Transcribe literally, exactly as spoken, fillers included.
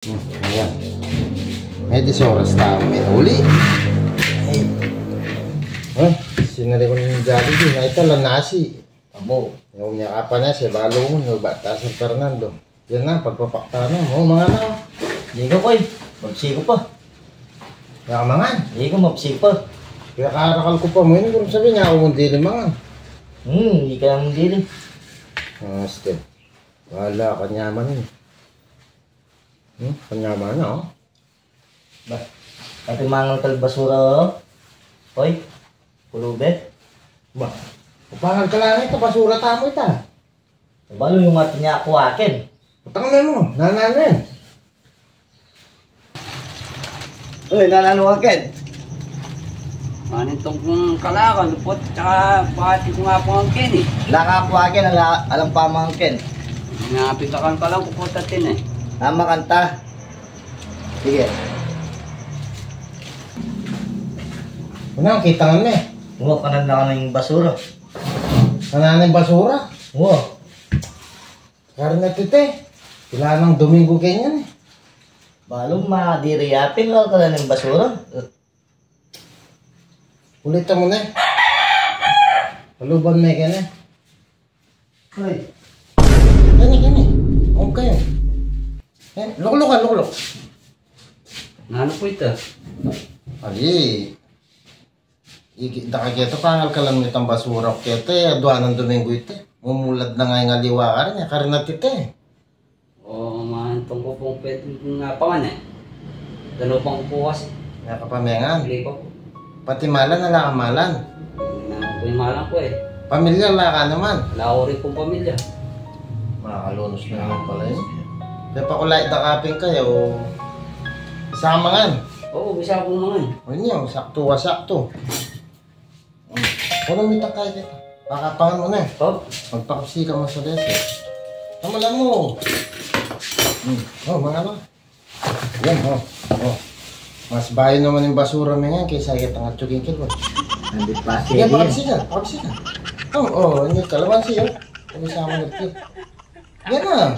Hmm, ayan. May disoras tamu, may uli. Ay. Huh? Sinari ku ning Jollibee, na ita lang nasi. Abo. Yung niya kapa na siya, balo mo, no, bata sa Fernando. Yan na, pagpapakta na. O, mga na. Di ko, koy. Mabsi ko pa. Yan, mga. Di ko, mabsi pa. Kaya karakal ko pa mo, yun, kung sabi niya, ako mong dili, mga. Hmm, di ka mong dili. Ah, still. Wala ka niya man, eh. Hmm? Kanya man, oh. Ba, pati mangal kal basura, oh. Hoy, kulube. Ba, pangal ka lang ita, basura tamu ita. Balo yung atin niya aku akin. Utang na mo, nanalo yan. Uy, nanalo akin. Manin tong kung kalakal, lupot, tsaka bakit ko nga pangangkin eh. Laka aku akin, ala, alam pa mangkin. Nga, pitakan ka lang, kupot atin eh. Tama kanta. Sige. Una, kita nga na eh. Huwag ka na lang ng basura. Kananang basura? Huwag. Karne tite. Kailangan Domingo kanyan eh. Balum, madiri apin, huwag ka na ng basura. Ulit mo na eh. Paluban me kene. Hoy. Kene, kene. Huwag kayo. Eh, lukluk ka, lukluk. Nanu pu ita? Ay. Iki, da ka keta, pangal ka lang itang basura keta, eh, adwa nang Domingo ita. Mumulad na nga ing aliwa karin, eh, karin na tite. O, maantong ku pung pwede nga pangan eh. Danu pang kuwas. Nga kapamengan. Lipa pu. Pati malan, ala ka malan. Nga pu ing malan ku eh. Pamilya, ala ka naman. Ala ku rin pung pamilya. Makalunos na naman pala yun. Kaya pa ku lait da kapin kayo, o, isa mangan. O, isa pung mangan. O, yun yun, sakto ka, sakto. Kung mitakay kita, pakapangan mu na. O? Magpakapsi ka mu sa desi. Tama lang mu. Hmm. O, mga ba? Yan, o. O. Mas bayu naman ing basura mi ngan kesa kitang atsuking kilwa. Nandit pa siya. Yan, pakapsi ka, pakapsi ka. O, o, ini kalamansi, o. Ini sama na ito. Yan na.